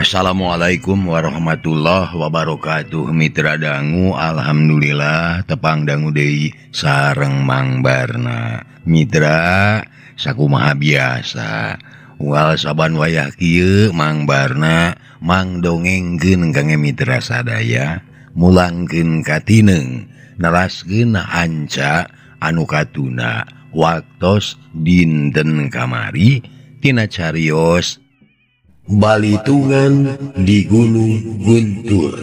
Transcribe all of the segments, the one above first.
Assalamualaikum warahmatullahi wabarakatuh. Mitra dangu, alhamdulillah tepang dangu deui sareng Mang Barna. Mitra sakumaha biasa unggal saban wayah kieu Mang Barna mang dongengkeun kangge mitra sadaya, mulangkeun katineung, neraskeun hanca anu katuna waktos dinten kamari tina carios Balitungan di Gunung Guntur.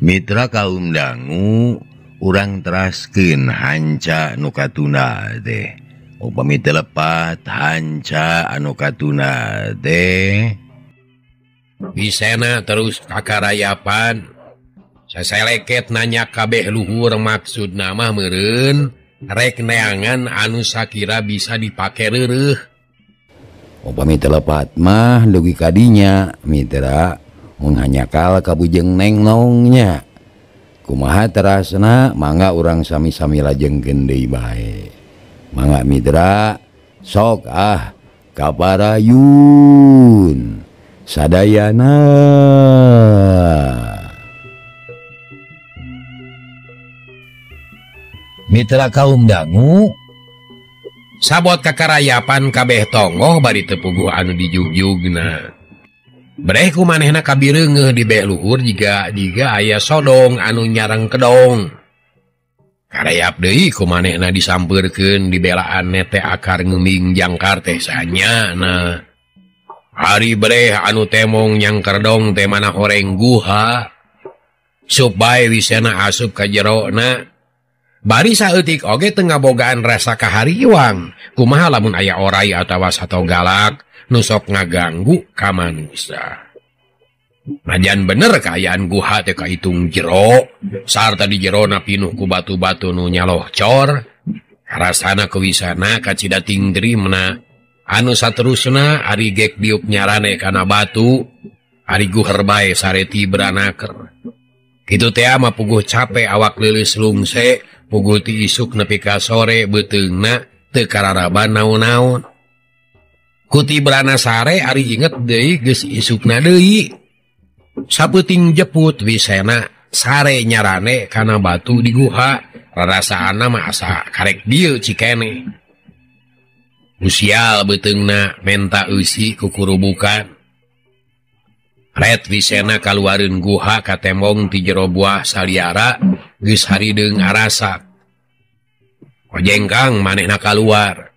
Mitra kaum dangu, urang teraskeun hanca nu katuna teh. Upami teu lepat hanca anu katuna teh Wisena terus kakarayapan. Saseleket nanya kabeh luhur maksud nama meureun rek neangan anu sakira bisa dipake reureuh. Upami teu lepat mah dugi kadinya mitra mun hanyakal ka bujeng neng nongnya. Kumaha terasna mangga urang sami-sami lajengkeun deui bae. Mangga mitra sok ah kaparayun sadayana. Mitra kaum dangu, sabot kakarayapan kabeh tonggoh bari teu puguh anu dijugjugna. Breh ku manehna kabireungeuh di beh luhur jiga aya sodong anu nyareng kedong. Karayap deui ku manehna disampeurkeun di belaan teh akar ngeming jangkar teh sanyana. Ari breh anu temong nyang kerdong teh mana horeng guha. Sup bae wisena asup ka jerona. Bari saeutik oge teu ngabogaan rasa kahariwang. Kumaha lamun aya orai atawa sato galak nu sok ngaganggu ka manusia. Najan bener kaayaan guha teh kaitung jero, sarta di jerona pinuh ku batu-batu nu nyalohcor. Rasana kewisana kacida tingdrimna. Anu saterusna ari gek diuk nyarane kana batu, ari guher bae sareti beranaker. Kitu teh mah puguh cape awak leuleus lungse, puguh ti isuk nepi ka sore beuteungna teu kararaban naon-naon. Kuti berana sare ari inget deui geus isukna deui. Sapeuting jeput wisena sare nyarane kana batu di guha, rarasaanna mah asa karek dieu cikene. Usial beuteungna menta eusi kukurubukan. Ret wisena kaluareun guha katembong ti jero buah saliara geus harideung arasak. Kojengkang manehna kaluar.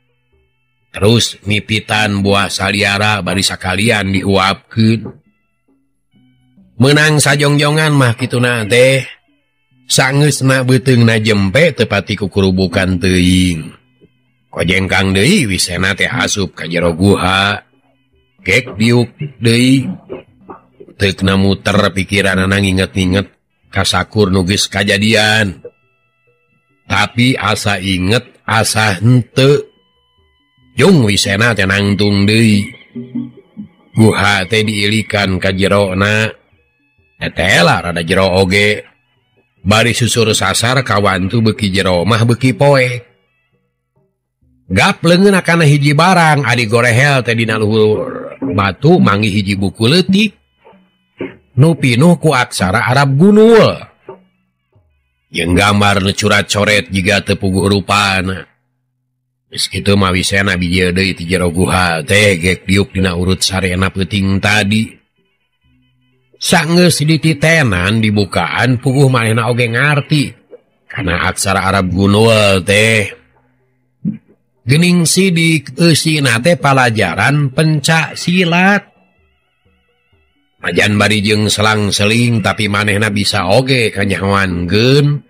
Terus mipitan buah saliara bari sakalian dihuapkeun. Meunang sajongjongan mah kituna teh. Sangeusna beuteungna jempe teu pati kukurubukan teuing. Kojengkang deui wisena teh asup ka jero guha. Gek diuk deui. Teukna muter pikiranana nginget-nginget kasakur nu geus kajadian. Tapi asa inget asa henteu. Jung wisena teh nangtung deui. Guha teh diilikan ka jerona. Etela rada jero oge. Bari susur sasar kawantu beuki jero mah beuki poe. Gap leungeun kana hiji barang adi gorehel teh dina luhur batu manggih hiji buku leutik. Nu pinuh ku aksara Arab gunul. Jeung gambar nu curat coret jiga teu puguh rupana. Geus kitu mah wisena bijil deui ti jero guha teh gek diuk dina urut sarena peuting tadi. Sanggeus dititenan dibukaan puguh manehna oge ngarti kana aksara Arab gunul teh. Geuning sidik eusina teh palajaran pencak silat. Majan bari jeung selang-seling tapi manehna bisa oge kanyahoankeun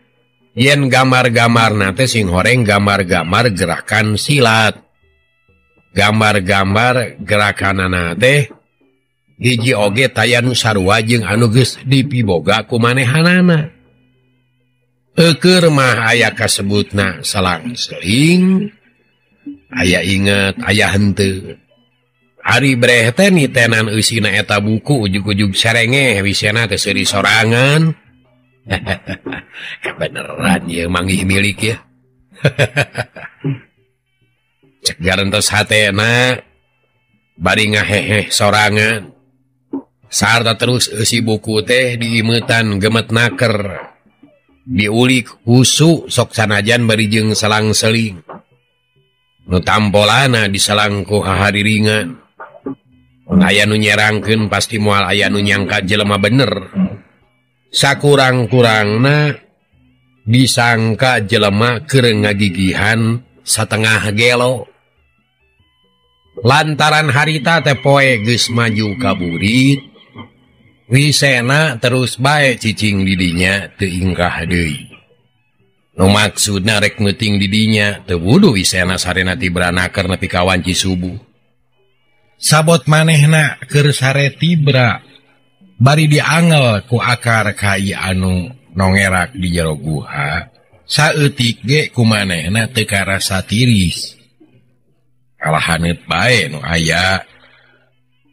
yen gambar-gambarna teh sing horeng gambar-gambar gerakan silat. Gambar-gambar gerakanana teh hiji oge taya nu sarua jeung anu geus dipiboga ku manehanana. Eukeur mah aya kasebutna selang-seling, aya inget, aya henteu. Ari breh teh nitenan eusina eta buku ujug-ujug serengeh wisena teh seuri sorangan. Kebeneran ieu manggih milik ya. Cek garantos hatena bari ngaheheh sorangan. Sarta terus eusi buku teh diimeutan gemet naker. Diulik husu sok sanajan bari jeung selang-seling. Nu tampolana disalangku hahariringan. Mun aya nu nyerangkeun pasti moal aya nu nyangka jelema bener. Sakurang-kurangna disangka jelema keur ngagigihan satengah gelo. Lantaran harita teh poe geus maju ka burit, Wisena terus bae cicing didinya teu ingkah deui. Nu maksudna rek meuting didinya teu wuduh Wisena sarena tibra naker nepi ka wanci subuh. Sabot manehna keur sare tibra bari diangel ku akar kai anu nongerak di jero guha, saeutik ge ku manehna teu karasa tiris. Kalah haneut bae nu aya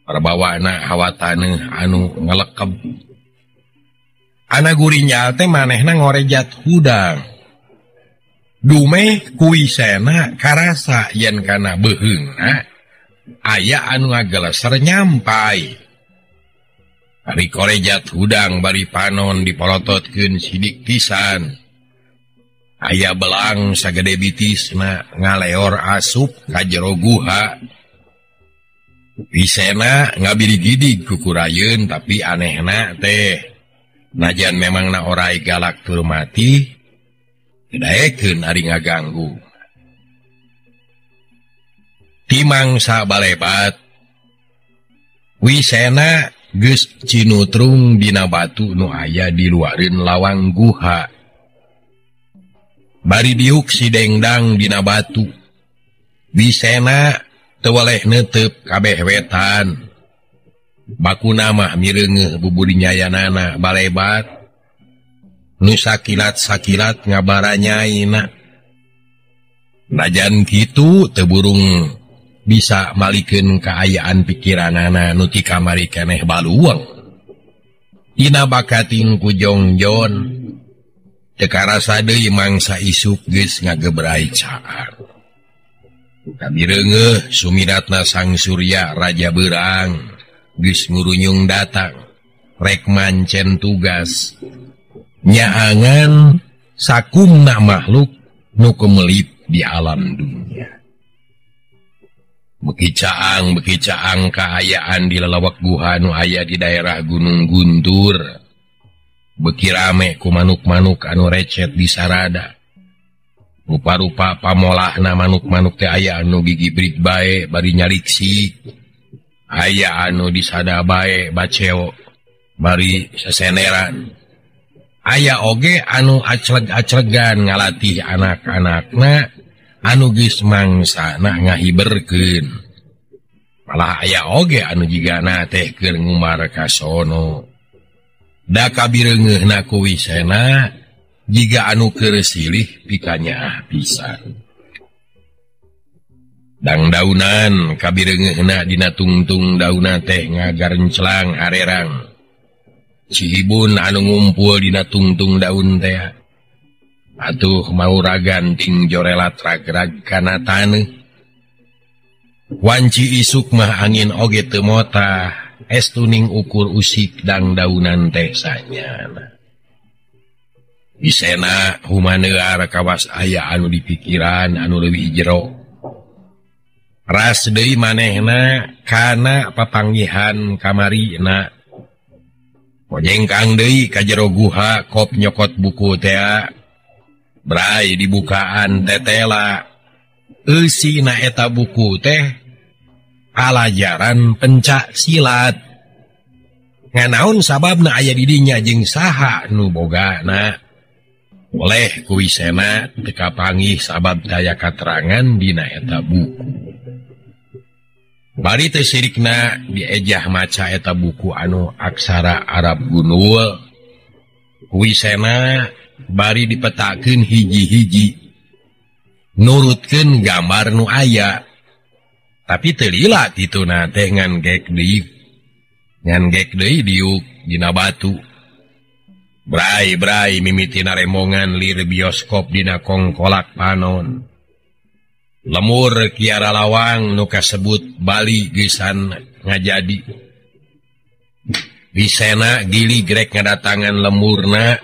perbawana hawa taneuh anu ngelekeb. Ana gurinyal teh manehna ngorejat hudang. Dumeh ku Wisena karasa yen kana beuheungna aya anu ngageleser nyampai. Ari korejat hudang bari panon dipolototkeun sidik pisan. Aya belang sagede bitisna ngaleor asup ka jero guha. Wisena ngabirigidig kukurayeun tapi anehna teh najan memang na orai galak tur mati daekeun ari ngaganggu. Timangsa balebat Wisena geus cinutrung dina batu nu aya di luareun lawang guha. Bari diuk si dengdang dina batu. Wisena teu weleh neuteup kabeh wetan. Bakuna mah mireungeuh buburi nyayanana balebat. Nu sakilat-sakilat ngabaranyaina. Najan kitu teu burung bisa malikeun kaayaan pikiranana nu ti kamari keneh baluang. Dina bakating ku jongjon teu karasa deui mangsa isuk geus ngagebrai caar. Kabireungeuh sumiratna Sang Surya Raja Beurang geus ngurunyung datang rek mancen tugas nyaangan sakumna makhluk nu kemelip di alam dunia. Beki caang kaayaan di lelewek guha nu aya di daerah Gunung Guntur. Beki rame ku manuk-manuk anu recet di sarada. Rupa-rupa pamolahna manuk-manuk teh aya anu gigibrik bae bari nyariksik. Aya anu disada bae baceo bari seseneran. Aya oge anu acleg-aclegan ngalatih anak-anakna anu geus mangsana ngahiberkeun. Malah aya oge anu jigana teh keur ngumar ka sono. Da kabireungeuhna ku Wisena jiga anu keur silih pikanyaah pisan. Dangdaunan kabireungeuhna dina tungtung dauna teh ngagarenclang arerang. Cihibun anu ngumpul dina tungtung daun teh. Atuh mauragan ting jorelat ragrag kana taneuh. Wanci isuk mah angin oge teu motah, estuning ukur usik dangdaunan teh sanyana. Wisena humaneuar kawas aya anu dipikiran anu leuwih jero. Ras deui manehna kana papanggihan kamarina. Pojengkang deui ka jero guha kop nyokot buku tea. Brai dibukaan tetela. Eusina eta buku teh palajaran pencak silat. Nganaon sababna aya di dinya jeung saha nu bogana. Oleh ku Wisena teu kapanggih sabab daya katerangan dina eta buku. Bari teu sirikna diejah maca eta buku anu aksara Arab gunul. Ku Wisena bari dipetakeun hiji-hiji nurutkeun gambar nu aya. Tapi teu lila kituna teh ngan gek deui. Ngan gek deui diuk dina batu. Brai-brai mimitina remongan lir bioskop dina kongkolak panon. Lemur Kiara Lawang nu kasebut Bali geusan ngajadi. Wisena gili grek ngadatangan lemurna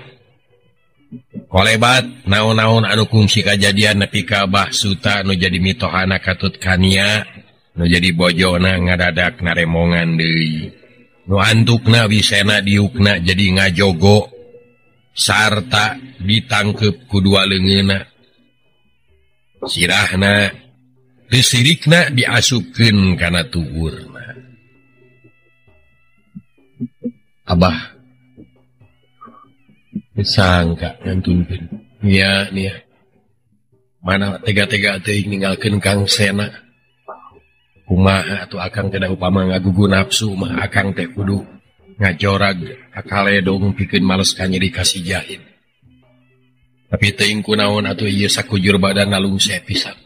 kolebat naon-naon anu kungsi kajadian nepi ka Bah Suta nu jadi mitohana katut kania nu jadi bojona ngadadak naremongan deui nu antukna Wisena diukna jadi ngajogo sarta ditangkep ku dua leungeunna sirahna disirikna diasupkeun kana tuurna. Abah sangka ngantunkeun nya nya mana tega-tega teuing ninggalkeun Kang Sena kumaha atuh akang teh upama ngagugu nafsu mah akang teh kudu ngajorag akaledong pikeun males ka nyeri ka si Jahid tapi teuing kunaon atuh ieu sakujur badan nalungse pisan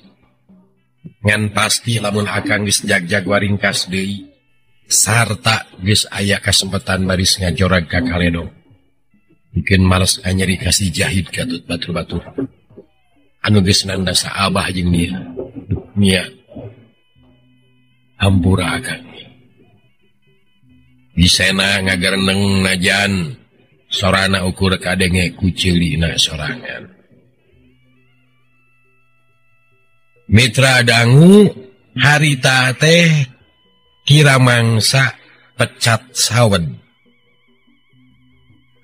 ngan pasti lamun akang geus jagjag waringkas deui sarta geus aya kasempatan baris ngajorag ka kaledong pikeun males ka nyeri ka si Jahid katut batur-batur anu geus nanda saabah jeung dia nya hampura akang. Wisena ngagereneng najan sorana ukur kadenge ku ceulina sorangan. Mitra dangu harita teh kira mangsa pecat sawed.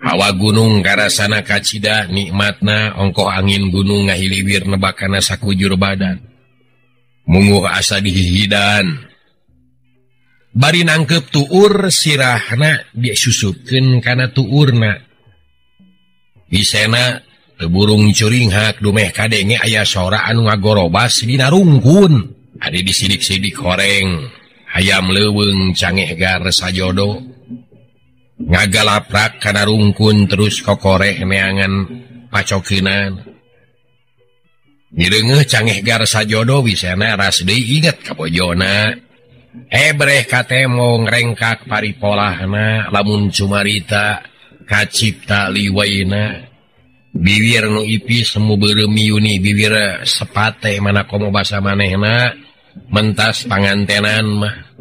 Hawa gunung karasana kacida nikmatna ongkoh angin gunung ngahiliwir nebakana sakujur badan. Munguh asa dihihidan. Bari nangkep tuur sirahna disusupkeun kana tuurna. Wisena teu burung curinghak dumeh kadenge aya sora anu ngagorobas dina rungkun. Ari disidik-sidik horeng, hayam leuweung cangeh gar sajodo. Ngagalaprak kana rungkun terus kokoreh neangan pacokeunan. Mireungeuh cangeh gar sajodo Wisena ras deui inget ka bojona. Ebreh katemong rengkak paripolahna lamun cumarita kacipta liwaina biwir nu ipis semu beureum miuni biwir sepate mana komo basa manehna mentas pangantenan mah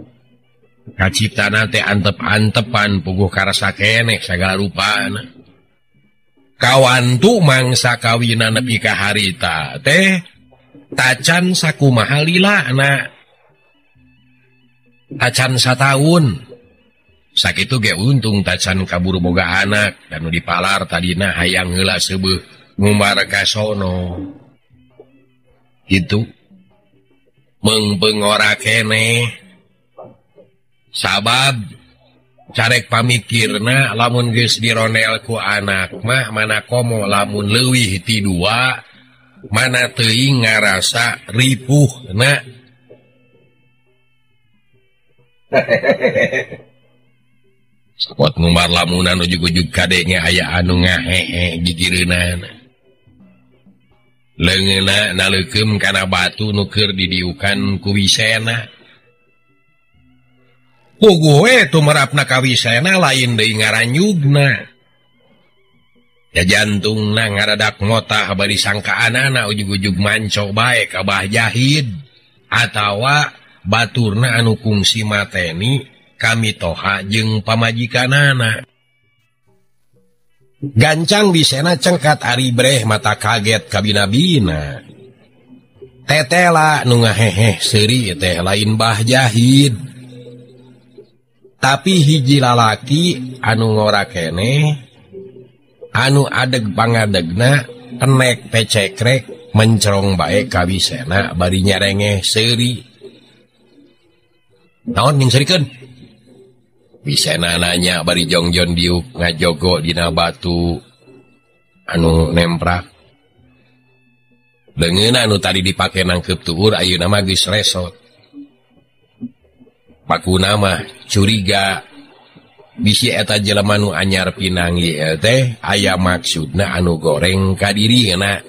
kaciptana teh antep-antepan puguh karasa keneh sagala rupana kawantu mangsa kawinan nepi ka harita teh tacan sakumaha lilana tacan sataun sakitu ge untung tacan kaburu boga anak dan nu dipalar tadina hayang heula seubeuh ngumbar ka sono kitu meungpeung ora keneh sabab carek pamikirna lamun geus dironel ku anak mah mana komo lamun leuwih ti dua mana teuing ngarasa ripuhna. Sakot ngumbar lamunan ujug-ujug kadenge aya anu ngahehe gigireunana. Leungeunna naleukeum kana batu nu keur didiukan ku Wisena. Puguh we tumerapna ka Wisena lain deui ngaranyugna. Ya jantungna ngaradak ngotah bari sangkaanana ujug-ujug manco bae ka Bah Jahid atawa baturna anu kungsi mateni kami toha jeung pamajikanana. Gancang Wisena cengkat ari breh mata kaget kabina-bina. Tetela nu ngaheheh seuri teh lain Bah Jahid. Tapi hiji lalaki anu ngora keneh anu adeg pangadegna enek pecekrek mencerong bae ka Wisena bari nyarengeh seuri. Naon nyingserikeun? Wisena nanya bari jongjon diuk ngajogo dina batu anu nemprak. Leungeunna anu tadi dipake nangkep tuur ayeuna mah geus resot. Pakuna mah curiga bisi eta jelema nu anyar pinanggi teh aya maksudna anu goreng ka dirina.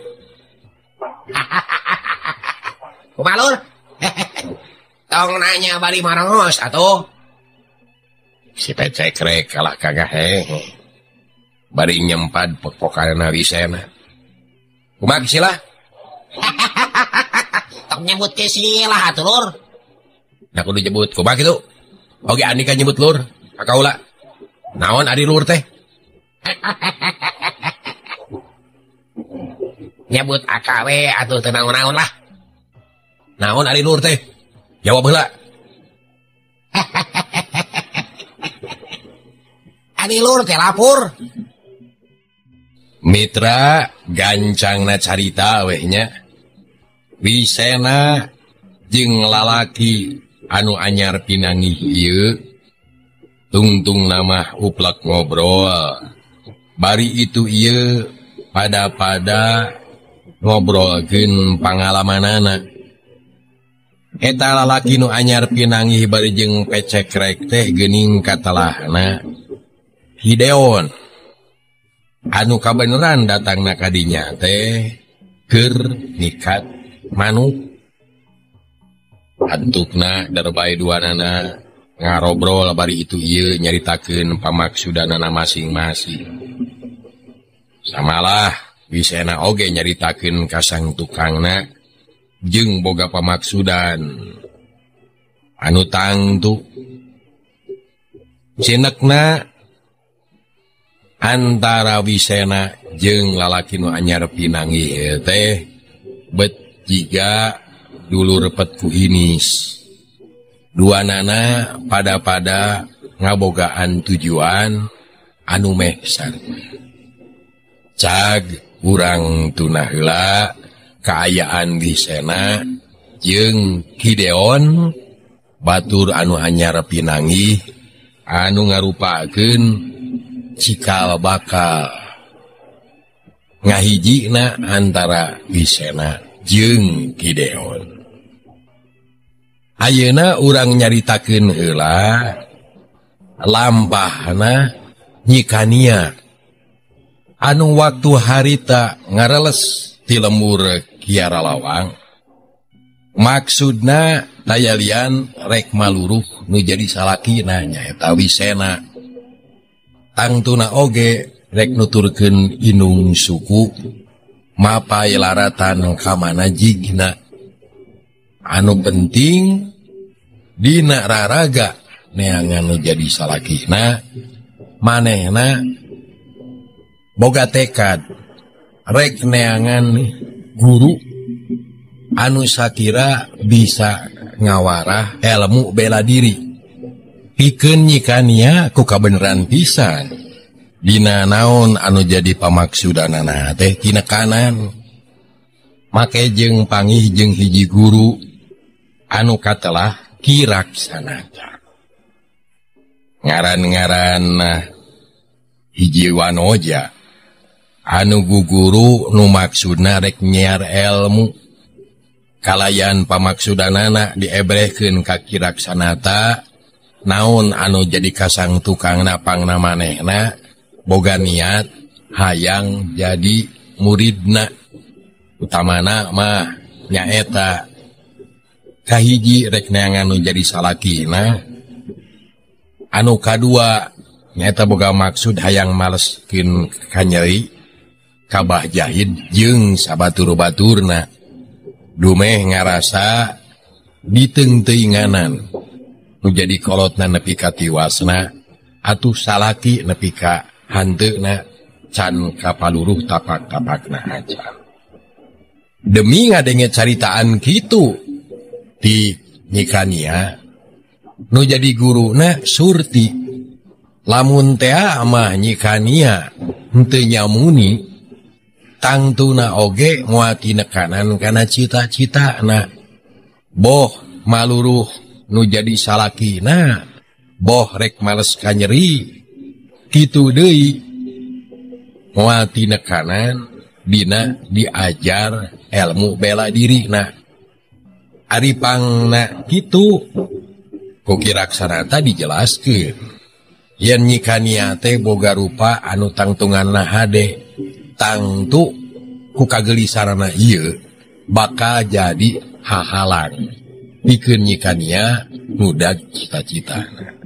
Kumaha lur? Tong nanya bari marongos atuh. Si pecekrek kalah kagah hehe. Bari nyempad pekpokanna Wisena. Kumaha kisilah? Tong nyebut kisilah atuh lur. Nah kudu nyebut kumaha kitu? Oge Andika nyebut lur, ka kaula. Naon ari lur teh? Nyebut AKW atuh teu naon-naon lah. Naon ari lur teh? Jawab heula. Ari lur teh lapor. Mitra gancangna carita weh nya. Wisena jeung lalaki anu anyar pinangih ieu tungtung nama uplak ngobrol. Bari itu ieu pada-pada ngobrolkeun pangalamanana. Eta lalaki nu anyar pinangih bari jeung pecekrek teh geuning katalahna Hideon. Anu kabeneran datangna ka dinya teh keur nikat manuk. Antukna darbae duanana ngarobrol bari itu ieu nyaritakeun pamaksudanana masing-masing. Samalah Wisena oge nyaritakeun ka sang tukangna jeung boga pamaksudan anu tangtu. Cenekna antara Wisena jeung lalaki nu anyar pinanggih teh bet jiga dulur repet ku inis. Duanana pada-pada ngabogaan tujuan anu meh sarua. Cag urang tunah heula kaayaan Wisena jeung Hideon batur anu anyar pinanggih anu ngarupakeun cikal bakal ngahijina antara Wisena jeung Hideon. Ayeuna urang nyaritakeun heula lampahna Nyi Kania anu waktu harita ngareles ti lembur Kiara Lawang. Maksudna tayalian rek maluruh nu jadi salakina nyaeta Wisena. Tangtuna oge rek nuturkeun indung suku mapay laratan ka mana jigna. Anu penting dina raraga neangan nu jadi salakina manehna boga tekad rek neangan guru anu sakira bisa ngawarah ilmu bela diri. Pikeun Nyi Kania ku kabeneran pisan dina naon anu jadi pamaksudanana teh tinekanan make jeung pangih jeung hiji guru anu katelah Ki Raksanata. Ngaran-ngaran hiji wanoja anu guguru nu maksudna rek nyiar ilmu kalayan pamaksudanana diebrehkeun ka Ki Raksanata naon anu jadi kasang tukangna pangna manehna boga niat hayang jadi muridna. Utamana mah nyaeta kahiji rek neangan nu jadi salakina, anu kadua nyaeta boga maksud hayang maleskeun kanyeri kabah jahid jeung sabatur-baturna. Dumeh ngarasa diteungteuinganan nu jadi kolotna nepi ka tiwasna atuh salaki nepi ka hanteuna can kapaluruh tapak-tapakna aja. Demi ngadenge caritaan kitu ti Nyi Kania nu jadi guruna Surti. Lamun tea mah Nyi Kania henteu nyamuni tangtuna oge moal tinekanan kana cita-citana. Boh maluruh nu jadi salakina, boh rek males kanyeri kitu deui moal tinekanan dina diajar ilmu bela diri. Nah ari pangna kitu ku Ki Raksanata dijelaskeun yen Nyi Kania teh boga rupa anu tangtunganna hade, tangtu ku kagelisarana ieu bakal jadi hahalang pikeun Nyi Kania ngudag cita-citana.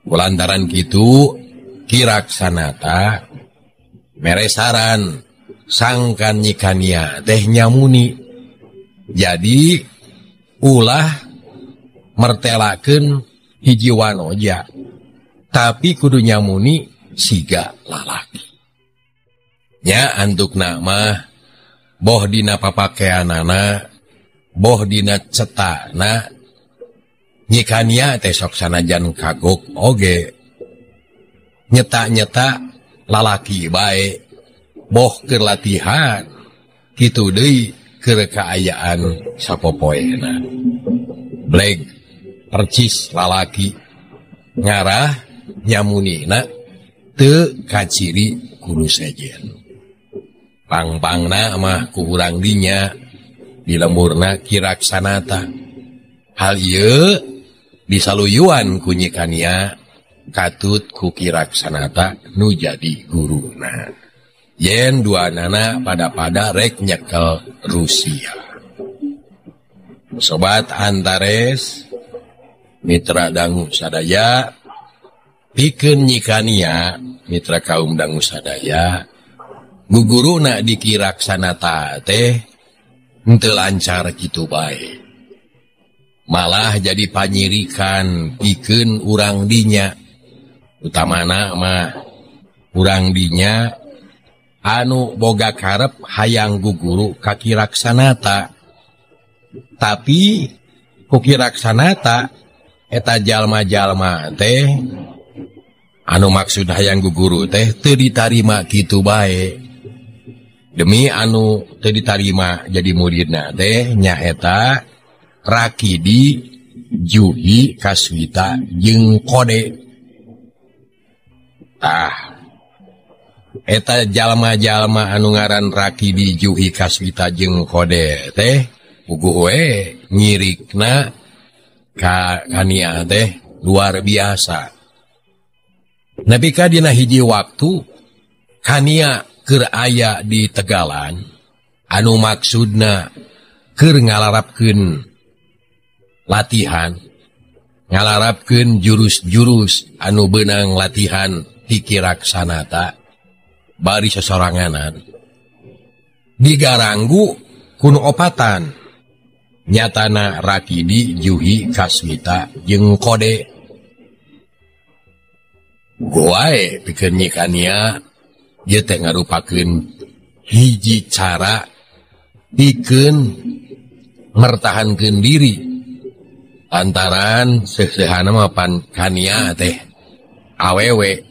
Kulantaran kitu Ki Raksanata mere saran sangkan Nyi Kania teh nyamuni. Jadi ulah mertelakeun hiji wanoja Tapi kudu nyamuni siga lalaki. Nya antukna mah boh dina papakeanana, boh dina cetana, Nyi Kania teh sok sanajan kagok oge. Nyeta-nyeta lalaki bae, boh keur latihan, kitu deui keur kaayaan sapopoena. Bleg percis lalaki ngarah nyamunina teu kaciri kudu sejen. Pang-pangna mah ku urang dinya di lemburna Ki Raksanata. Hal ieu disaluyuan ku Nyi Kania katut ku Ki Raksanata nu jadi guruna. Yen duanana pada-pada rek nyekel Rusia. Sobat Antares, mitra dangu sadaya, pikeun Nyi Kania, mitra kaum dangu sadaya, guguruna di Ki Raksanata teh henteu lancar kitu bae. Malah jadi panyirikan pikeun urang dinya. Utamana mah urang dinya anu boga karep hayang guguru ka Ki Raksanata. Tapi ku Ki Raksanata eta jalma-jalma teh anu maksud hayang guguru teh teu ditarima kitu bae. Demi anu teu ditarima jadi muridna teh nyaeta Rakidi, Juhi, Kaswita jeung Kode. Tah eta jalma-jalma anu ngaran Rakidi, Juhi, Kaswita jeung Kode teh puguh we nyirikna ka Kania teh luar biasa. Nepi ka dina hiji waktu Kania keur aya di Tegalan anu maksudna keur ngalarapkeun latihan, ngalarapkeun jurus-jurus anu beunang latihan ti Ki Raksanata bari sosoranganan. Digaranggu kuno opatan nyatana Rakidi, Juhi, Kaswita jeung Kode. Goae pikeun Nyi Kania ieu teh ngarupakeun hiji cara pikeun mertahankeun diri lantaran seuseuhana mah pan Kania teh awewe,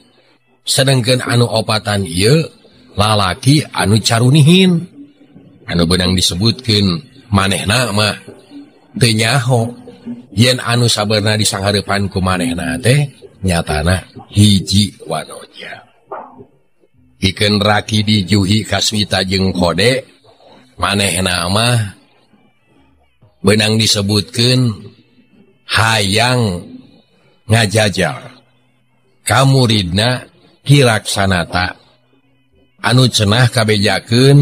sedengkeun anu opatan ieu lalaki anu carunihin anu beunang disebutkeun manehna mah teu nyaho yen anu sabeurna disanghareupan ku manehna teh nyatana hiji wanoja. Pikeun Rakidi, Juhi, Kaswita jeung Kode manehna mah beunang disebutkeun hayang ngajajal ka muridna Ki Raksanata anu cenah kabejakeun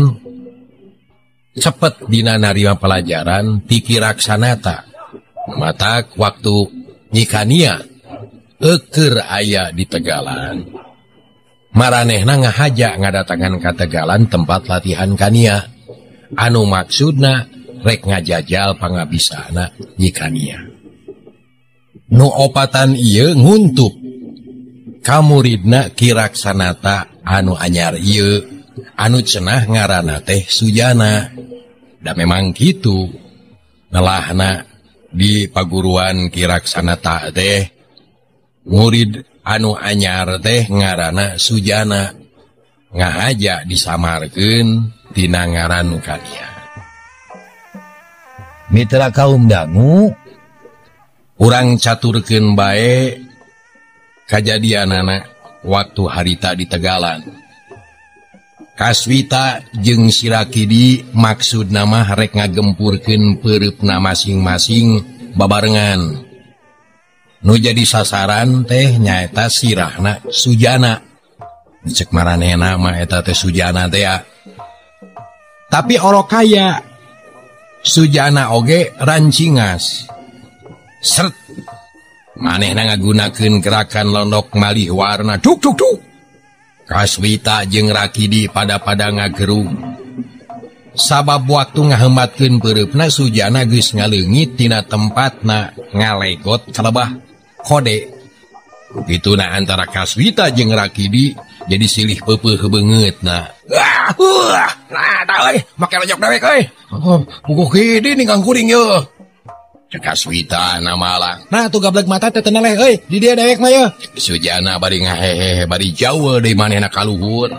cepet dina narima pelajaran ti Ki Raksanata. Matak waktu Nyi Kania eukeur aya di Tegalan, maranehna ngahaja ngadatangan ka Tegalan tempat latihan Kania anu maksudna rek ngajajal pangabisana Nyi Kania. Nu opatan ieu nguntuk ka muridna Ki Raksanata anu anyar ieu anu cenah ngaranna teh Sujana. Da memang kitu nelahna di paguruan Ki Raksanata teh murid anu anyar teh ngaranna Sujana, ngahaja disamarkeun tina ngaran Kania. Mitra kaum dangu, urang caturkeun bae kajadianana waktu harita di Tegalan. Kaswita jeung si Rakidi maksudna mah rek ngagempurkeun peureupna masing-masing babarengan. Nu jadi sasaran teh nyaeta sirahna Sujana. Cek maranehna mah eta teh Sujana teh ya. Tapi orok kaya Sujana oge rancingas. Seret manehna ngagunakeun gerakan londok malih warna duk duk duk. Kaswita jeung Rakidi pada-pada ngagerung. Sabab waktu ngahematkeun peureupna Sujana geus ngaleungit tina tempatna ngalegot kalebah Kode. Kituna antara Kaswita jeung Rakidi jadi silih peupeuh beungeut na. Nah, tah euy, make lojok dewek euy. Oh, buku kidi ninggang kuring yeuh. Cek Kaswita na malang. Nah, tuh gablek mata teh teneleh euy, di dieu dewek mah yeuh. Sujana bari ngahehehe bari jauh deui manehna ka luhur.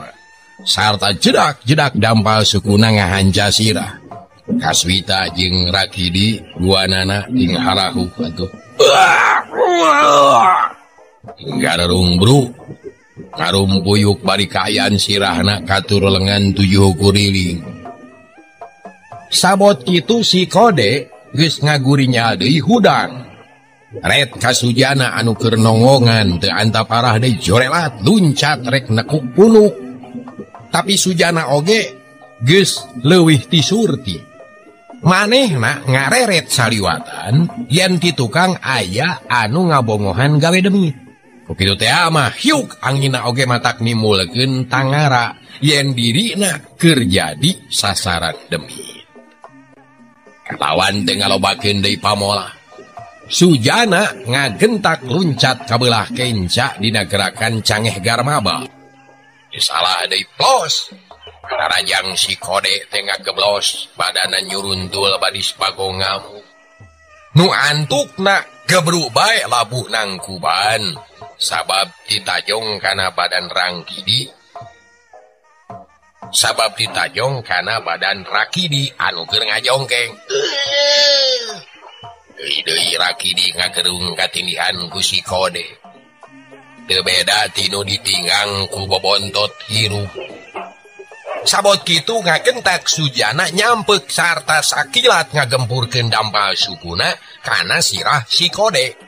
Sarta jedak-jedak dampal sukuna ngahanca sirah. Kaswita jeung Rakidi duanana ting harahu atuh. Garung bru ngarumpuyuk bari kaayaan sirahna katur lengan 7 kuriling. Sabot kitu si Kode geus ngagurinya deui hudang. Ret Kasujana anu keur nongongan teu antap arah deui jorelat luncat rek nekuk punuk. Tapi Sujana oge geus leuwih ti Surti. Manehna ngareret saliwatan yen ti tukang aya anu ngabongohan gawe demit. Ku kitu teh mah hiuk anginna oge matak nimulkeun tangara yen dirina keur jadi sasaran demit. Kalawan teu ngalobakeun deui pamola. Sujana ngagentak luncat ka beulah kenca dina gerakan cangeh garmaba. Salah deui plos. Rarajang si Kode teh ngageblos badana nyuruntul badis bagong ngamuk. Nu antukna gebru bae labuh nangkuban sabab ditajong kana badan Rangkidi. Sabab ditajong kana badan Rakidi anu keur ngajongkeng. Deui deui Rakidi ngagerung katindihan ku si Kode. Teu beda tinu ditinggang ku bobontot hirup. Sabot kitu ngagentak Sujana nyampek sarta sakilat ngagempurkeun dampal sukuna kana sirah si Kode.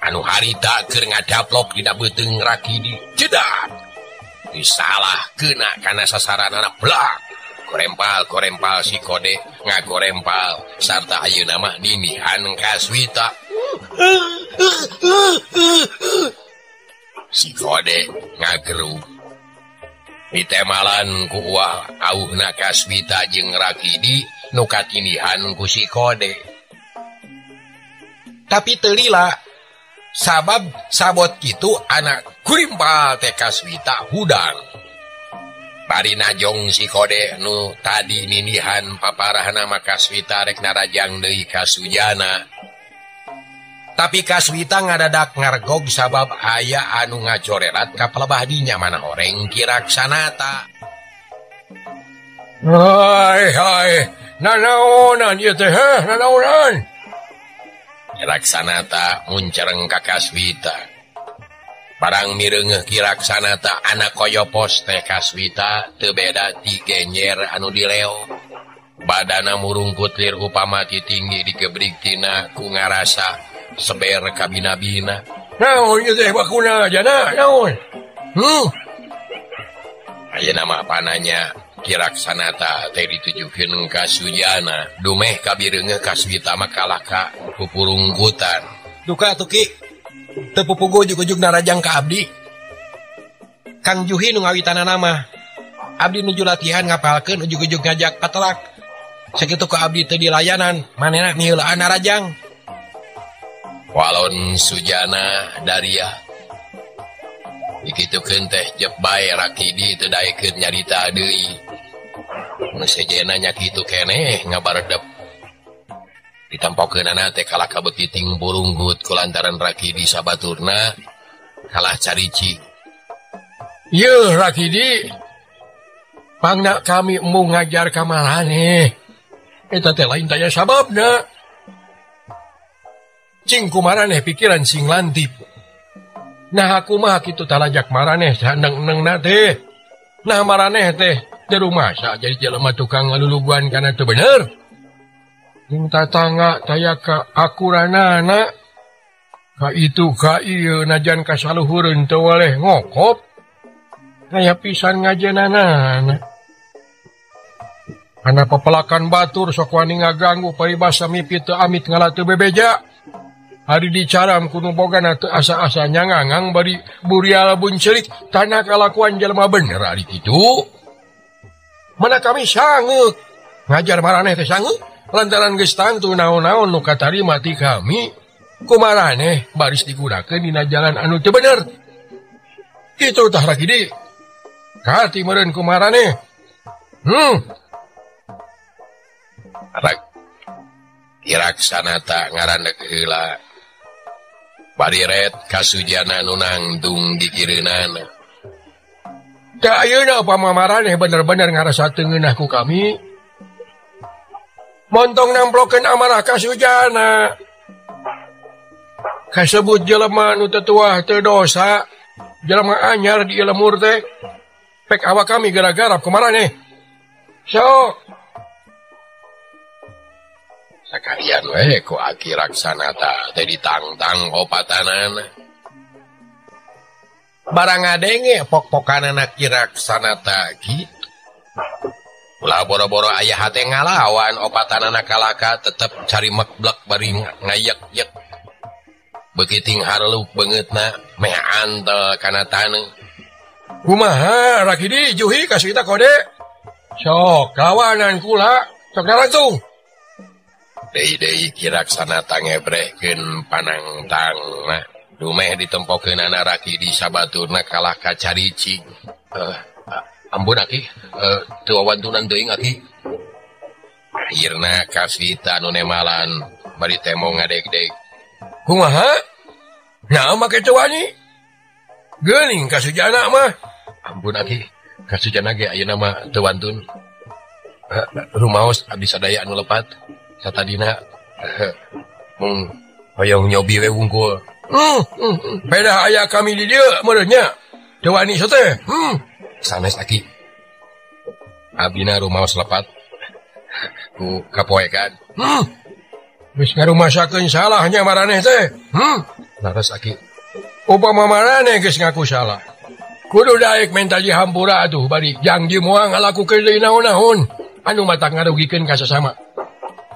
Anu harita keur ngadaplok dina beuteung Rakidi jedak. Disalah kena kana sasaranana blak. Gorempal-gorempal si Kode ngagorempal sarta ayeuna mah ninihan Kaswita. Si Kode ngagerug. Ditemalan ku uah auhna Kaswita jeung Rakidi nu katindihan ku si Kode. Tapi teu lila sabab sabot kitu anak kurimpal teh Kaswita hudang. Bari najong si Kode nu tadi ninihan paparahna mah Kaswita rek narajang deui ka Sujana. Tapi Kaswita ngadadak ngargog sabab aya anu ngacorelat ka pelebah dinya mana horeng Ki Raksanata. Hai hai, nanaonan ieu teh, nanaonan. Ki Raksanata muncereng ka Kaswita. Barang mireungeuh Ki Raksanata anak koyopos teh Kaswita teu beda ti genyer anu dileo. Badana murungkut lir upama ti tinggi digebrig tina ku ngarasa seber kabina-bina. Naon ieu teh bakuna jana naon? Ayeuna mah pananya Ki Raksanata teh ditujukeun ka Sujana. Dumeh kabireungeuh Kaswita mah kalah ka pupurungkutan. Duka atuh Ki. Teu pupugu ujug-ujug narajang ka abdi. Kang Juhi nu ngawitanana mah. Abdi nuju latihan ngapalkeun ujug-ujug ngajak patelak. Sakitu ka abdi teu dilayanan, manehna miheulaan narajang. Walon Sujana daria. Dikitukeun teh jep bae Rakidi teu daekeun nyarita deui. Nu sejenna nya kitu keneh ngabaredep. Ditampokeunana teh kalah ka beukiting burunggut kulantaran Rakidi sabaturna kalah carici. Yeuh Rakidi, pangna kami embung ngajar ka maraneh. Eta teh lain tanya sababna. Cing kumaraneh pikiran sing lantip. Nah aku mah kitu talajak maraneh saneng-nengna teh. Nah maraneh teh teu rumasa jadi jelema tukang ngaluluguan kana teu bener. Jeung tatangga taya ka akuranana ka itu ka ieu najan kasaluhureun teu waleh ngokop. Kaya pisan ngajenanana. Kana pepelakan batur sok wani ngaganggu paribasa mimpi teu amit ngalah teu bebeja. Hari dicaram kuno bogana teu asa-asa nyangangang bari burial buncelik tanah kalakuan jelema bener ari kitu. Mana kami sangeuk ngajar maraneh teh sangeuk lantaran geus tangtu naon-naon nu katarima ti kami. Kumaraneh baris digunakeun dina jalan anu teu bener. Kitu tah Rakidi. Kati meureun kumaraneh. Kiraksanata ngarandeg heula. Bariret kasujana nu nangtung gigireunana. Tah ayeuna upama maraneh bener-bener ngarasa teu ngeunah ku kami. Montong namplokeun amarah kasujana. Kasebut jelema nu teu tuah teu dosa, jelema anyar di lemur teh. Pek awak kami gara-gara kumaraneh. Sok. Sakalian we ku Aki Raksanata teh ditangtang opatanana. Barang ngadenge pok-pokanana Ki Raksanata kitu. Ulah boro-boro aya hate ngalawan opatanana kalaka tetep cari mekblek bari ngayek-yek. Begiting harluk beungeutna meh antel kana taneuh. Kumaha Rakidi Juhi kasih kita kode. Sok kawanan kula sok langsung. Deui-deui Ki Raksanata ngebrehkeun panangtangna. Dumeh ditempokeunana Rakidi sabaturna kalah ka caricing. Ampun Aki, teu wawantunan teuing Aki. Akhirna Kaswita nu nemalan bari temo ngadegdeg. Kumaha? Nah make teu wani. Geuning kasujana mah. Ampun Aki, kasujana ge ayeuna mah teu wantun. Rumaos abdi sadaya anu lepat. Satadina mung hoyong nyobi we wungkul. Beda aya kami di dieu meureun nya. Teu wani teh. Sanes Aki. Abdina rumaos lepat ku kapoekan. Geus ngarumasakeun salahnya maraneh teh. Laras Aki. Upama maraneh geus ngaku salah. Kudu daek menta dihampura atuh bari janji moal ngalakukeun deui naon-naon anu matak ngarugikeun ka sasama.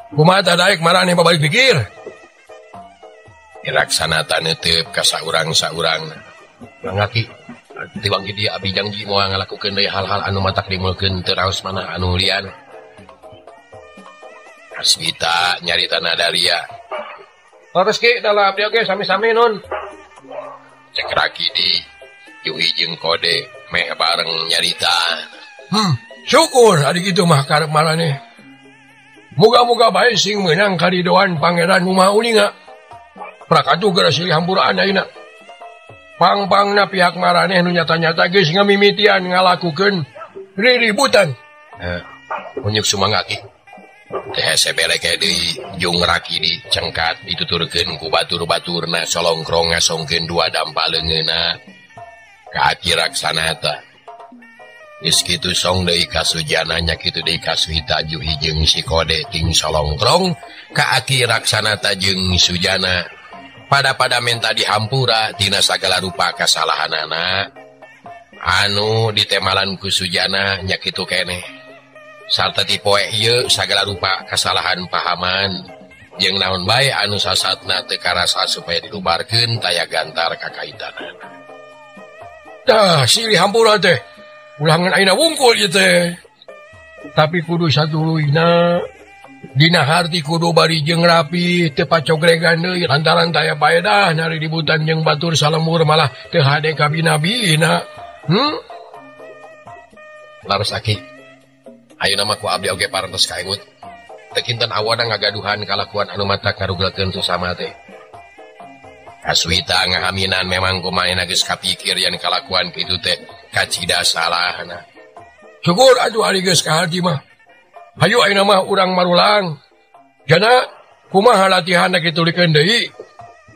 Kumaha tah daek maraneh babalik pikir. Ki Raksanata neuteup ka saurang-saurangna. Mangga Ki, tiwang di dieu abdi janji moal ngalakukeun deui hal-hal anu matak dimulkeun teu raos manah anu lian. Kaswita nyarita Nadaria. Terus Ki, dalam abdi oge sami-sami nun. Cek Rakidi, Juhi jeung Kode meh bareng nyarita. Syukur ari kitu mah karep maraneh. Muga-muga bae sing meunang karidoan Pangeran nu Maha Uninga. Prakatu geura silih hampuraan ayeuna. Pang-pangna pihak maraneh nu nyata-nyata geus ngamimitian ngalakukeun riributan. Unyuk sumangga Ki. Teh hese beleke deui jung Rakidi cengkat dituturkeun ku batur-baturna solongkrong ngasongkeun dua dampa leungeunna ka Aki Raksanata. Geus kitu song deui ka Sujana nya kitu deui ka Suhita Juhi jeung si Kode ting solongkrong ka Aki Raksanata jeung Sujana. Pada-pada menta dihampura tina sagala rupa kasalahanana anu ditemalan ku Sujana nya kitu keneh. Sarta ti poe ieu sagala rupa kasalahan pahaman jeung naon bae anu sasatna teu karasa supaya dilubarkeun taya gantar kakaitanana. Tah silih hampura teh ulangan ayeuna wungkul ieu teh. Tapi kudu satuluyna dina harti kudu bari jeung rapi teu pacogregan deui lantaran taya paedah naridibutan jeung batur salemur malah teu hade kabina-bina. Laras Aki. Ayeuna mah ku abdi oge parantos kaengut. Teu kinten awana ngagaduhan kalakuan anu matak ngarugelkeun sasama teh. Kaswita ngahaminan memang kumaha geus kapikir yen kalakuan kitu teh kacida salahna. Syukur atuh ari geus kaharti mah. Hayu ayeuna mah urang marulang. Jana kumaha latihanna kitulikeun deui?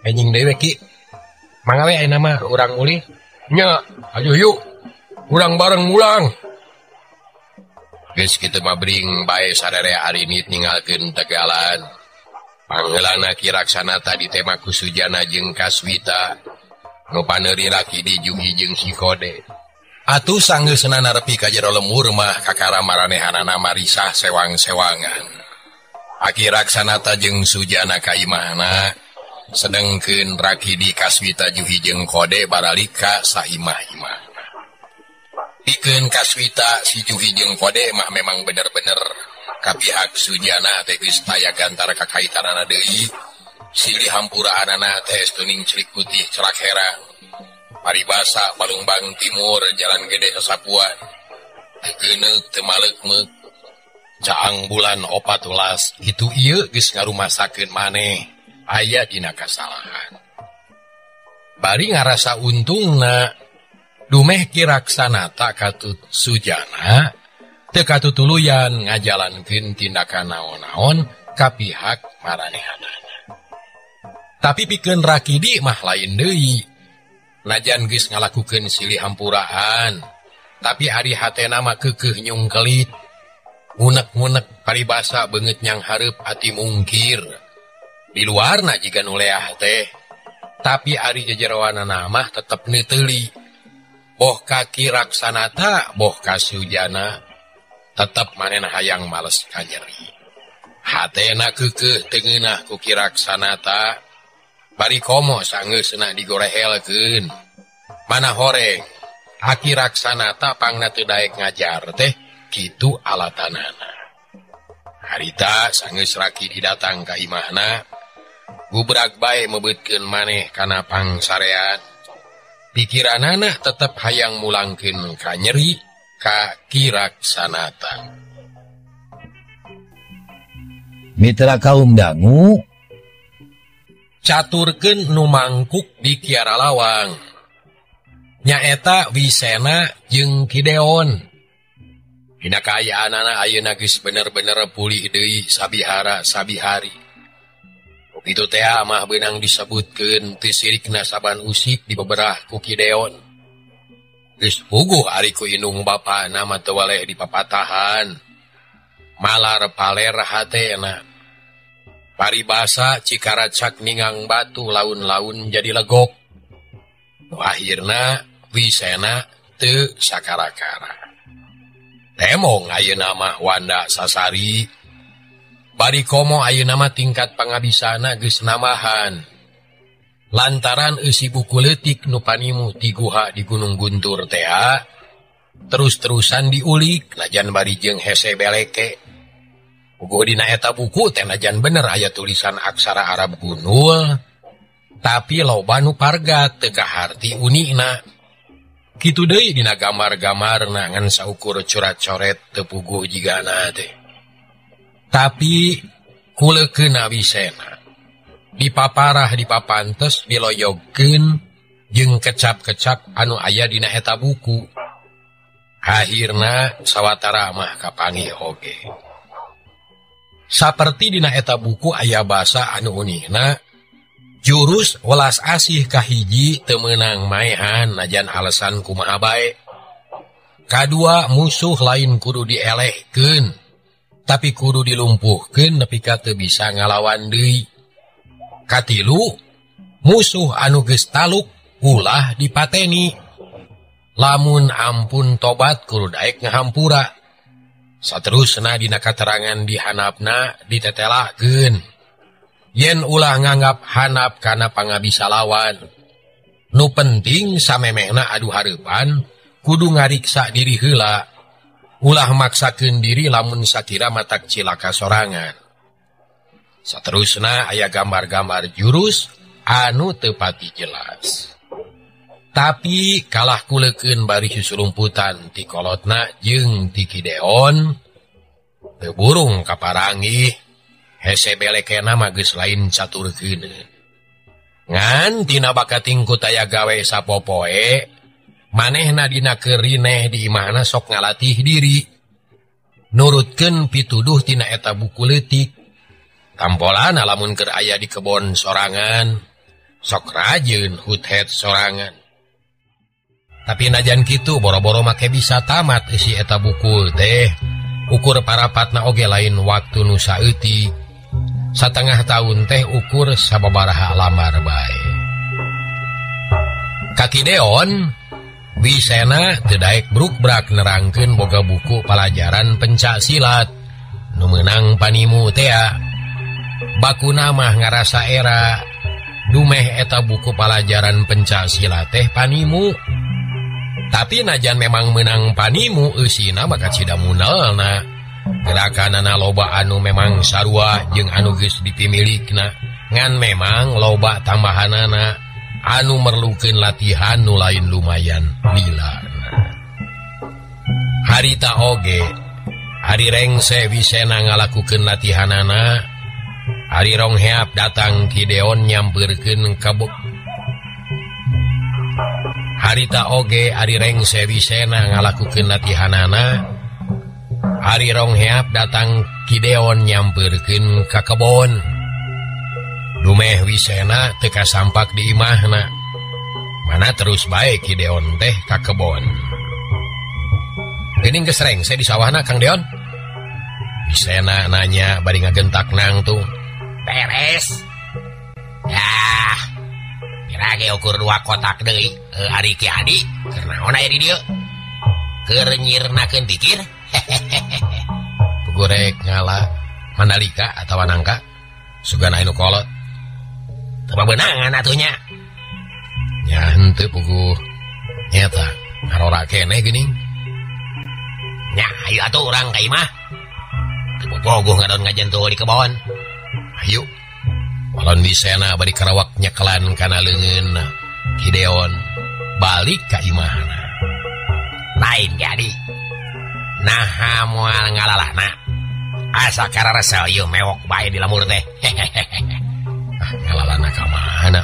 Enjing deui we Ki. Mangga we ayeuna mah urang ulih. Nya, hayu yuk. Urang bareng mulang. Geus kitu mah bring bae sararea arinit ninggalkeun Tegalan. Pangheulana Ki Raksanata ditema ku Sujana jeung Kaswita. Nu paneuri Rakidi Juhi jeung si Kode. Atuh sanggeusna nepi ka jero lemur mah kakara maranehanana marisah sewang-sewangan. Aki Raksanata jeung Sujana ka imahna, sedengkeun Rakidi Kaswita Juhi jeung Kode baralik ka saimah-imah. Pikeun Kaswita si Juhi jeung Kode mah memang bener-bener ka pihak Sujana teh geus taya gantar kakaitanana deui. Silih hampuraanana teh tuning celik putih celak herang. Paribasa Balungbang Timur jalan gede sasapuan. Teu geuneuk teu maleukmeuk. Caang bulan 14 itu ieu geus ngarumasakeun maneh aya dina kasalahan. Bari ngarasa untungna dumeh Ki Raksanata katut Sujana teu katutuluyan ngajalankeun tindakan naon-naon ka pihak maranehanana. Tapi pikeun Rakidi mah lain deui. Najan geus ngalakukeun silih hampuraan, tapi ari hatena mah keukeuh nyungkelit. Ngunek-ngunek paribasa beungeut nyang hareup ati mungkir. Di luarna jiga nu leah teh, tapi ari jejeroanana mah tetep neuteuli. Boh ka Ki Raksanata, boh ka Sujana, tetep manehna hayang males ka nyeri. Hatena keukeuh teu ngeunah ku Ki Raksanata, bari komo sanggeusna digorehelkeun. Mana horeng, Aki Raksanata pangna teu daek ngajar teh kitu alatanana. Harita sanggeus Raki didatang ka imahna, gubrak bae mebeutkeun maneh kana pangsarean. Pikiranana tetep hayang mulangkeun ka nyeri ka Ki Raksanata. Mitra kaum dangu caturkeun nu mangkuk di Kiara Lawang. Nyaeta Wisena jeung Kideon. Dina kaayaanana ayeuna geus bener-bener pulih deui sabihara sabihari. Kitu teh mah beunang disebutkeun teu sirikna saban usik dibeberah ku Kideon. Geus puguh ari ku indung bapana mah teu waleh dipapatahan. Malar paler hatena. Paribasa cikaracak ningang batu laun-laun jadi legok. Nu akhirna Wisena teu sakara-kara. Temong ayeuna mah Wanda sasari. Bari komo ayeuna mah tingkat pangabisana geus nambahan. Lantaran eusi buku leutik nu panimu ti guha di Gunung Guntur tea, terus-terusan diulik najan bari jeung hese beleke. Puguh dina eta buku teh najan bener aya tulisan aksara Arab gunul, tapi loba nu pargat teu kaharti unikna. Kitu deui dina gambar-gambarna ngan saukur corat-coret teu puguh jigana teh. Tapi kulekeuna Wisena dipaparah dipapantes diloyogkeun jeung kecap-kecap anu aya dina eta buku. Akhirna sawatara mah kapanggih oge. Saperti dina eta buku aya basa anu unihna jurus welas asih kahiji teu meunang maehan najan alasan kumaha bae. Kadua musuh lain kudu dielehkeun, tapi kudu dilumpuhkeun nepi ka teu bisa ngalawan deui. Katilu, musuh anu geus taluk ulah dipateni. Lamun ampun tobat kudu daek ngahampura. Saterusna dina katerangan dihanapna ditetelahkeun. Yen ulah nganggap hanap kana pangabisa lawan. Nu penting samemehna adu hareupan kudu ngariksa diri heula. Ulah maksakeun diri lamun sakira matak cilaka sorangan. Saterusna aya gambar-gambar jurus anu teu pati jelas. Tapi kalah kulekeun bari susulumputan ti kolotna jeung ti Kideon, teu burung kaparanggih. Hese belekena mah geus lain caturkeun. Ngan tina bakating ku taya gawe sapopoe, manehna dina keurineh di imahna sok ngalatih diri. Nurutkeun pituduh tina eta buku leutik. Tampolana lamun keur aya di kebon sorangan, sok rajeun huthet sorangan. Tapi najan kitu boro-boro make bisa tamat isi eta buku teh. Ukur parapatna oge lain waktu nu saeutik. Satengah tahun teh ukur sababaraha lambar bae. Ka Kideon, Wisena teu daek bruk-brak nerangkeun boga buku palajaran pencak silat nu meunang panimu tea. Bakuna mah ngarasa era dumeh eta buku palajaran pencak silat teh panimu. Tapi najan memang menang panimu eusina maka cida munalna. Gerakanana loba anu memang sarua jeung anu geus dipimilikna. Ngan memang loba tambahanana anu merlukeun latihan nu lain lumayan lila. Harita oge ari rengse Wisena ngalakukeun latihanana, ari Rongheap datang Ki Deon nyampeurkeun ka Harita oge ari rengse Wisena ngalakukeun latihanana, ari Rongheap datang Ki Deon nyampeurkeun ka kebon. Dumeh Wisena teu kasampak di imahna. Mana terus bae Ki Deon teh ka kebon. Geuning geus rengse di sawahna Kang Deon? Wisena nanya bari ngagentak nangtung. Beres. Yah, kira ge ukur 2 kotak deui. Ari Ki Adi keur naon aya di dieu? Keur nyirnakeun pikir. Pugurek ngala Mandalika atawa nangka sugan aya nu kolot. Teu beunangan atuh nya. Nya henteu puguh. Nyata ngarora keneh geuning. Nya ayo atuh urang ka imah. Teu bogoh ngadon ngajentul di kebon. Ayo. Walon Wisena bari karawak nyekelan kana leungeun Ki Deon balik ka imahna. Lain jadi. Naha moal ngalalahna. Asa kararesa ieu mewok bae di lamur teh. Ah, ngalalahna ka mana?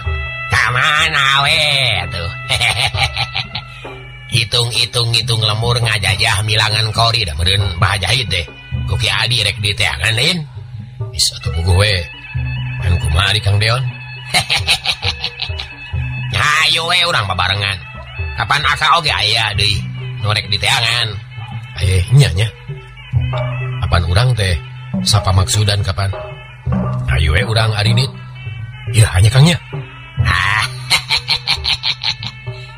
Ka mana we atuh. Hitung-hitung-hitung lemur ngajajah milangan kori dah meureun Bah Jahid teh. Ku Ki Adi rek diteangan lain. Bisa atuh puguh we. Main kumaha di Kang Deon? Hayu we urang babarengan. Kapan aka oge aya deui nu rek diteangan. Aye nya nya. Kapan urang teh sapa maksudan kapan? Hayu we urang arinit. Ieu hanya Kang nya. Ah.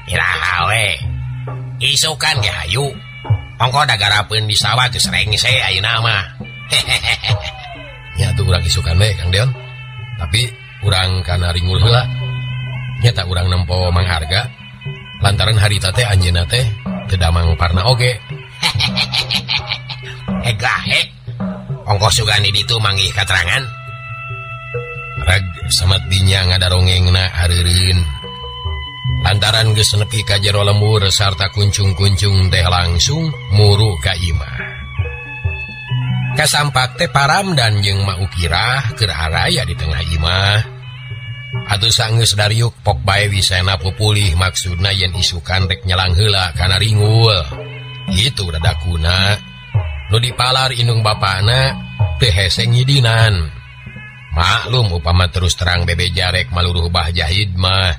Iraha we. Isukan ge hayu. Ongko dagarapeun di sawah geus rengse ayeuna mah. Nya atuh urang isukan we Kang Deon. Tapi urang kana ringul heula. Nyata urang nempo mangharga lantaran harita teh anjeunna teh teu damang parna oge. Gahe. Ongko sugan di ditu manggih katerangan. Rag samat dinya ngadarongengna hareureun. Lantaran geus nepi ka jero lembur sarta kuncung-kuncung teh langsung muru ka imah. Kasampak teh Paramdan jeung Ma Ukirah keur araya di tengah imah. Atuh sanggeus dariuk pok bae Wisena pupulih maksudna yen isukan rek nyelang heula kana ringul. Kitu dadakuna. Nu dipalar indung bapana teu hese ngidinan. Maklum upama terus terang bebeja rek maluruh Bah Jahid mah.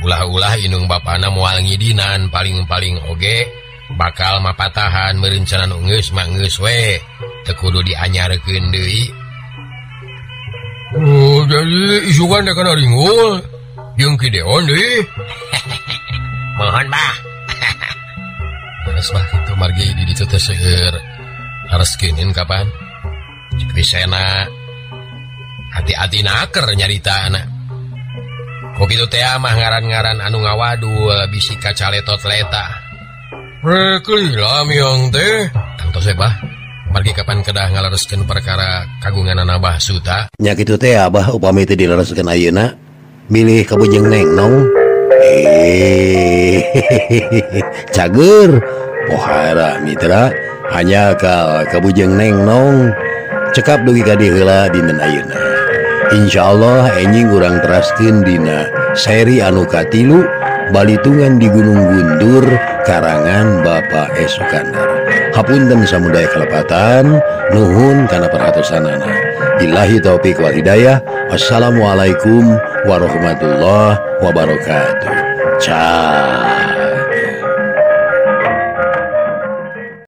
Ulah-ulah indung bapana moal ngidinan paling-paling oge bakal mapatahan meureuncanan geus mah geus we teu kudu dianyarkeun deui. Oh, jadi isukan teh kana ringul jeung Ki Deon deui. Mohon Bah. Geus bah kitu margi di ditu teh seueur lareskeun kapan. Cek Wisena hati-hati naker nyarita anak. Kok kitu teh mah ngaran-ngaran anu ngawadul bisi kacaletot leta. Rek lila miang teh. Tangtos we Bah. Margi kapan kedah ngalereskeun perkara kagunganana Bah Suta. Nya kitu teh Abah upami teu dilereskeun ayeuna milih ka Bujeng Neng Nong. Cager pohara mitra hanya ka Bujeng Neng Nong cekap dugi ka dieu heula dinten ayeuna. Insyaallah enjing urang teraskeun dina seri anu katilu Balitungan di Gunung Guntur karangan Bapak E. Sukandar. Hapunten samudaya kalepatan, nuhun kana perhatosanana. Billahi taufik wal hidayah. Wassalamualaikum warahmatullahi wabarakatuh. Ciao.